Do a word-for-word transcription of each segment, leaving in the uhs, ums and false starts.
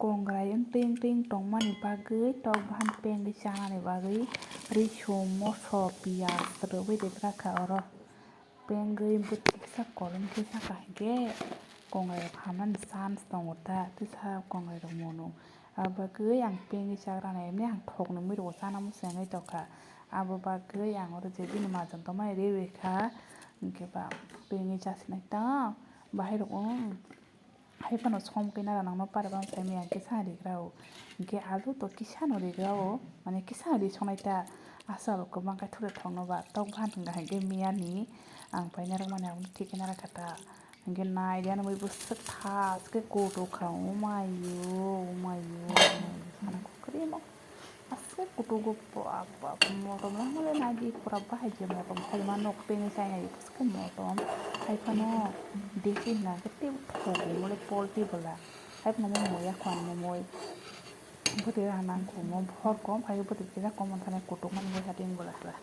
Kongrai wng ting ting tongmani bagwi tok bahan pengwi chanani bagwi riso moso piyaj rwwi rijak kha oro. Pengwi bwtwi kisa kolom kisa kahai khe kongrai rok hamnani chance tongo ta, twisa kongrai rok mono. Abo bagwi ang pengwi chagra nai, emni ang thokni mui rokbo chana muchungwi tongkha. Abo bagwi ang oro je bini majang tongmani ri ri kha, hinkhe ba pengwi chasinai ta bahai rok wng. Hai phano som khe nara nangno pare bam sai miyang kisa rigra o. Hinkhe alu to kisa no rigra o, mane kisa ri sonai ta. Asa bo kwbang khe thore thokno ba tok bahan thwng hai khe miya ni ang paina rwmani abo thik khe nara kha ta. Hinkhe nai de ani bwswk tha se khe koto kha, o mayo, o mayo, o mayo, sana kwrwi no. Aswk kutugo ba, ba, motom langmale nadi pura bahai je motom khaima nok pengwi chai hai bwswk motom. Hai phano desi hwnka khe tei thogo mole polti bola. Hai phano mo moya khwan mo moi. Bwtwi rana khum mo bhor kom hai bwtwi kisa kom thani kutuk mani bwsa ding bola hra.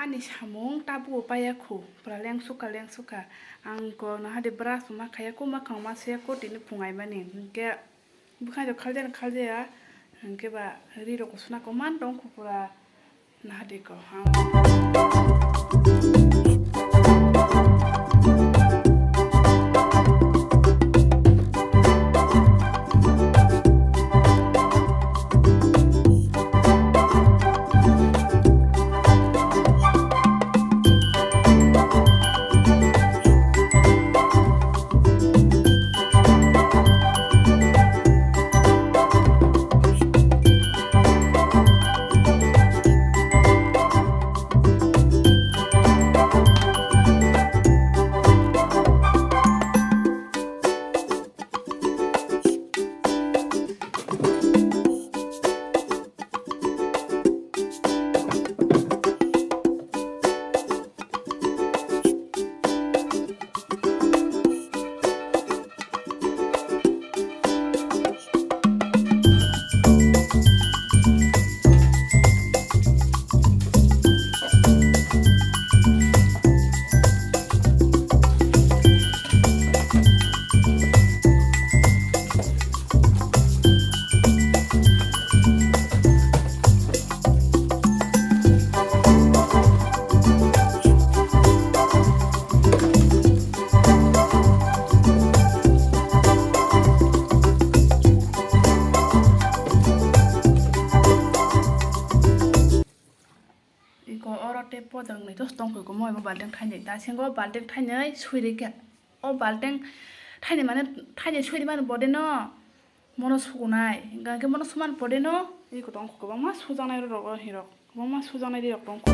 Ani samung tabuk o paiya khu, pura lengsukha, lengsukha. Ang ko nahade brush ma khaiya khu, makhang ma suya khu, tini phungai mani. Hinkhe bwkhani rok khaljani khaljaya, hinkhe ba ri rok suna ko man tong khu pura nahade ko. Iko oro tei podang nai to tongkho ko mo balteng thainai ta singo balteng thainai sui rikha. O balteng thainai mane thainai sui mane bode no mono sukunai hingka khe mono suman bode no iko tongkho kwbangma sujaknai rok o hirok kwbangma sujaknai rok tongkho.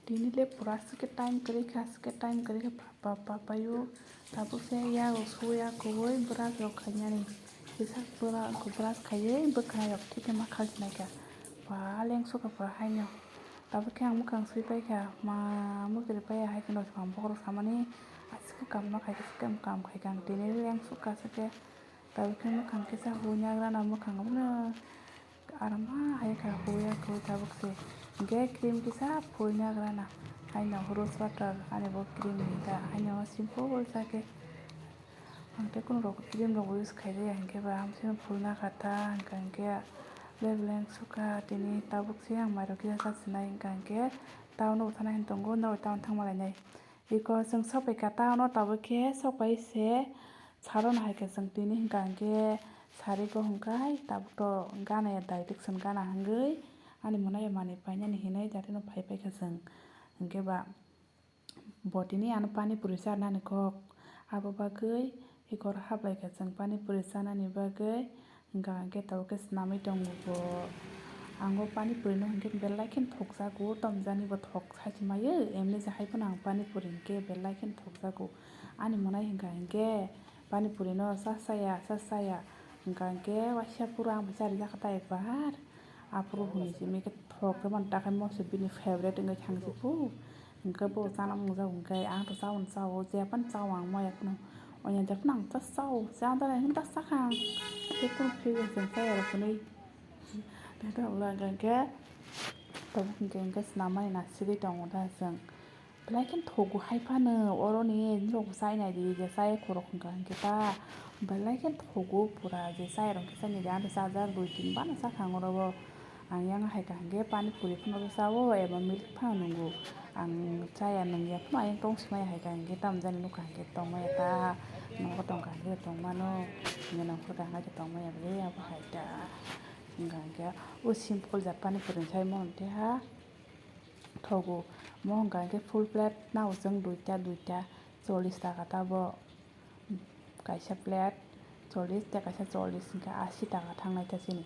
Tini le pura aswk khe time kwrwi kha, aswk khe time kwrwi kha, pa, pa, pa, paio. Tabuk se yago suya kubui brush rok khainani. Kisa brush khaiwi bwkhwnai rok thik khe ma khalsinai kha. Ba lengsukha pura haino. Tabuk khe ang mwkhang sui paikha, ma mwkhang pai hai kheno bohrok samani aswk khe kam ma khai khe, kam khai kha ang tini lengsukha aswk khe. Tabuk khe mwkhang kisa huina grana mwkhang abono. Arama hai kha huya khe tabuk se. Hinkhe cream kisa phuina grana. Haino rose water ani bo cream ni ta. Haino simple sa khe. Ang tei kunu rok cream rok use khai ya hinkhe ba hamsino phuina kha ta hinkha hinkhe leveleng sukha tini tabuk se ang mairok kisa sa sinai hinkha hinkhe town o thana hin tongo norok town thangma lainai. Iko chwng sokphaikha town o tabuk khe sokphai se. Saro no hai khe chwng tini hwnka hinkhe Sari go hwnkhe tabuk to gana ya, direction gana hwngwi ani mwnai ya manwi painani hinwi jatino phai paikha chwng. Hwnkhe ba botini ano pani puri charnani kok, abo bagwi ikor haplaikha chwng pani puri chanani bagwi. Hwnkha hwnkhe tabuk khe swnamwi tongo bo. Ang o pani puri no hwnkhe belai kheno thokjago, tamjani bo thok sachi maio, emni je hai phano ang pani puri hwnkhe belai kheno thokjago. Ani mwnai hwnkha hwnkhe pani puri no cha chaya, cha chaya, hwnkha hwnkhe waisa phuru ang bo chari jakha ta ekbar. Aphuru hwnwi simi khe thok khe mani takhai moso bini favorite wngwi thangsi phu. Hwnkhe bo chana mungjago hwnkhe ang to chaui chao, jephano chao ang moya phano, oya jephano ang ta chao, chana ta nai ta chakha ang. Tei kunu phiyokhe chwng chayarok hwnwi. Tei ta ulo hwnkhe tabuk hwnkhe hwnkhe swnamani nasigwi tongo ta chwng. Belai khe thogo hai phano oroni norok chai nai di je chai khorok hwnkha hwnkhe ta belai khe thogo pura je chai rok khe chai nai di ano chajak dui tin bana chakha ang oro bo. Ang yang hai kaham khe pani puri phano chao eba milk phano nwngo. Ang chaya nungya phano ayang tong simaya hai kaham khe tamjani nukha hwnkhe tongmaya ta nogo tongkha hwnkhe tongmano. Hwnkhe nongkhor kaham khe tongmaya bwle abo hai ta. Hwnkha hwnkhe o simple jat pani puri sai mano teha thogo. Mo hwnkha hwnkhe full plate nao chwng duita duita chollish taka ta bo. Kaisa plate chollish tei kaisa chollish hwnkhe asi taka thangnai ta chini.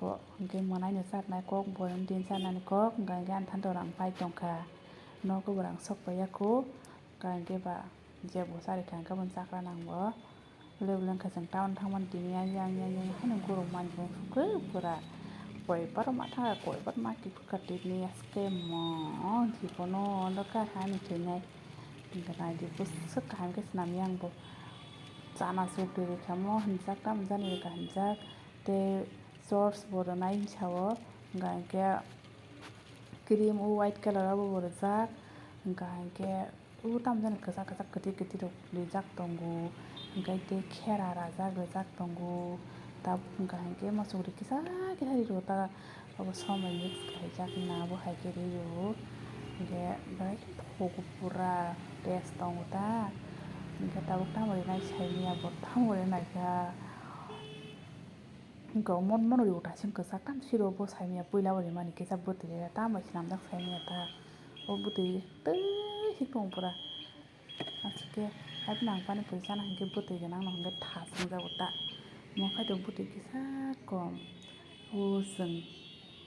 Bo hwnkhe mwnaino charnai kok, boyong din charnani kok, hwnkha hwnkhe ani thanto rang pai tongkha. Nogo bo rang sok paiya kho, hwnkha hwnkhe ba je bo charikha hwnkhe bono chakra nang bo. Belai belai wngkha chwng town thangmani tini yang yang yang yang haino guruk manjak sukhe pura. Koi bar ma thang koi bar ma kiphilkha tini aske mo jibono nokha hani thwinai. Hwnkhe naidi bwswk kaham khe swnamya ang bo. Chana chuk ri rikha mo hinjak tamo jani rikha hinjak. Tei shorts bo rwnai hinsa o. Hwnkha hinkhe cream o white colour o bo rijak. Hwnkha hinkhe o tamo jani kwchak kwchak kwtwi kwtwi rok rijak tongo. Hwnkhe tei khera rajak rijak tongo. Tabuk hwnkha hinkhe muchuk ri kisa kisa ri rw ta. Obo somoi mix khaijak na, abo hai khe ri rw. Hwnkhe belai khe thogo pura taste tongo ta. Hwnkhe tabuk tamo rinai saimanya bo tamo rinai kha. Hwnkhe omo mono ri uta sim kwchak tam siro bo saimanya puila bo rimani kisa bwtwi tamo swnamjak saimanya ta. O bwtwi twi sik tongo pura. Aswk khe, hai phano ang pani puri chana hinkhe bwtwi gwnang no hinkhe thas wngjago ta. Mo khai to bwtwi kisa kom. O chwng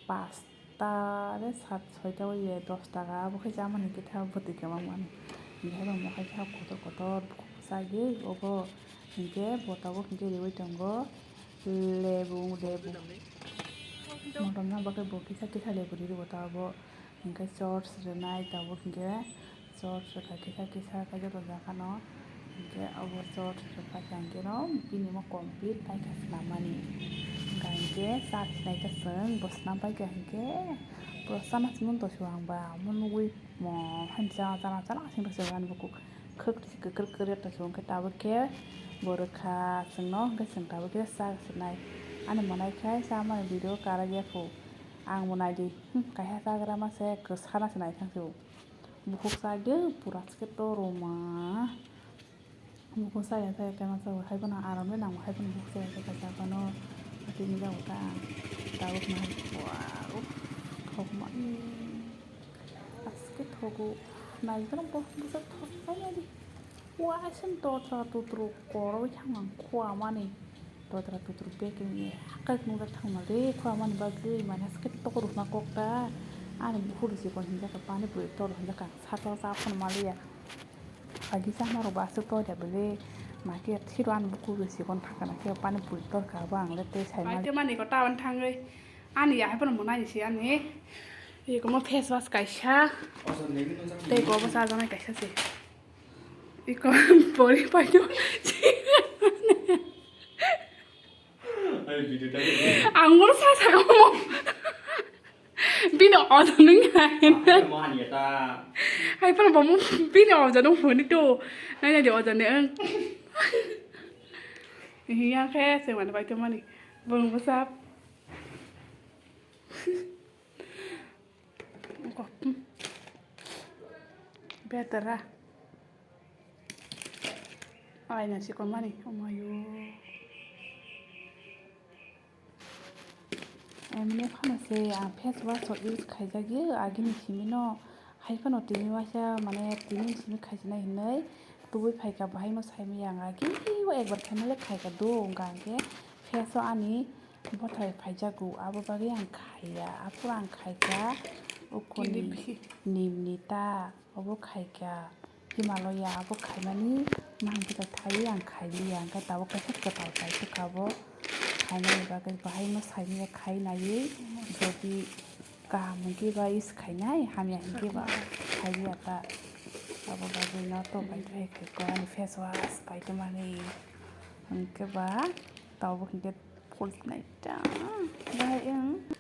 pasta de sat soita bai ye dos taka abo khai chamani hinkhe tha bwtwi kwbang mani. Hinkhe bo mo khai kha kotor kotor bukhuk bwsagwi obo hinkhe bo tabuk hinkhe riwi tongo lebu lebu. Motom no bo khe bo kisa kisa lebu ri rw ta obo. Hinkhe shorts rwnai tabuk hinkhe shorts rwkha kisa kisa khe joto jaga no. Hinkhe obo shorts rwkha khe hinkhe no bini omo complete paikha swnam mani. Hwnkha hinkhe chak sinai khe chwng bo swnam paikha hinkhe bo chana simi tongsigo ang ba omo nugui mo haino chana chana chana simi tongsigo ani bukhuk khwk kwrwi kwrwi tongsigo hinkhe tabuk khe bo rwkha chwngno hinkhe chwng tabuk khe chak sinai ani mwnai khe chamani video kwrak ya kho. Ang bo naidi, hmm, kaisa chagra mase kwchana se naithang se bo. Bukhuk chakhe pura se khe toroma. Bukhuk chaya chaya khe masa bo hai phano aram le nango, hai phano bukhuk chaya chaya khe chapano. Tini jago ta tabuk nahar, wow, thokma. Aske thogo, nai phano bo bukhuk thok khai naidi. Waising totra tutru koroi thangmang khua mani. Totra tutru bag ni hakhe nungjak thangmali khua mani bagwi mane haske tok rwna kok ta. Ani bukhuk rwchikon hinjak pani puri tor hinjak ang saka sa phano maliya. Agi sama rok ba aswk tor ya bwle. Maki thiro ani bukhuk rwchikon thangkha na khe pani puri tor ka bo ang le tei sai mali. Bai te mani ko town thangwi ani ya hai phano mwnai si ani. Iko mo face wash kaisa. Tei ko bo sa janai kaisa se. Iko pori paito. Ang mo sa sa ko mo. Bini oja nung hai. Hai phano bo mo bini oja nung phone to. Nai nai di oja ne ang. Hiya khe se mani paito mani. Bung bwsap. Betara. Aina sikon mani. Omayo. Mane phano se ang face wash rok use khaijak ya, agini simi no hai phano tini waisa mane tini simi khaijaknai hinwi tubui phaikha, bahai no saimaya ang agi o ekbar khaimale khaikha do wngkha, hwnkhe face o ani bothai phaijago, abo bagwi ang khaiya, aphuru ang khaikha ukuni nimni ta. Obo khaikha Himalaya, abo khaimani nang bwsa thaiwi ang khailiya, hwnkhe tabuk kaisa kwtal kaisa kha bo khainani bagwi, bahai no saimaya khai naiwi, jodi kaham hwnkhe ba use khainai, hamya hwnkhe ba khailiya ta. Abo bagwi no to bai khai khaikha ani face wash kaitomani, hwnkhe ba tabuk hwnkhe phulnai ta, bahai ang.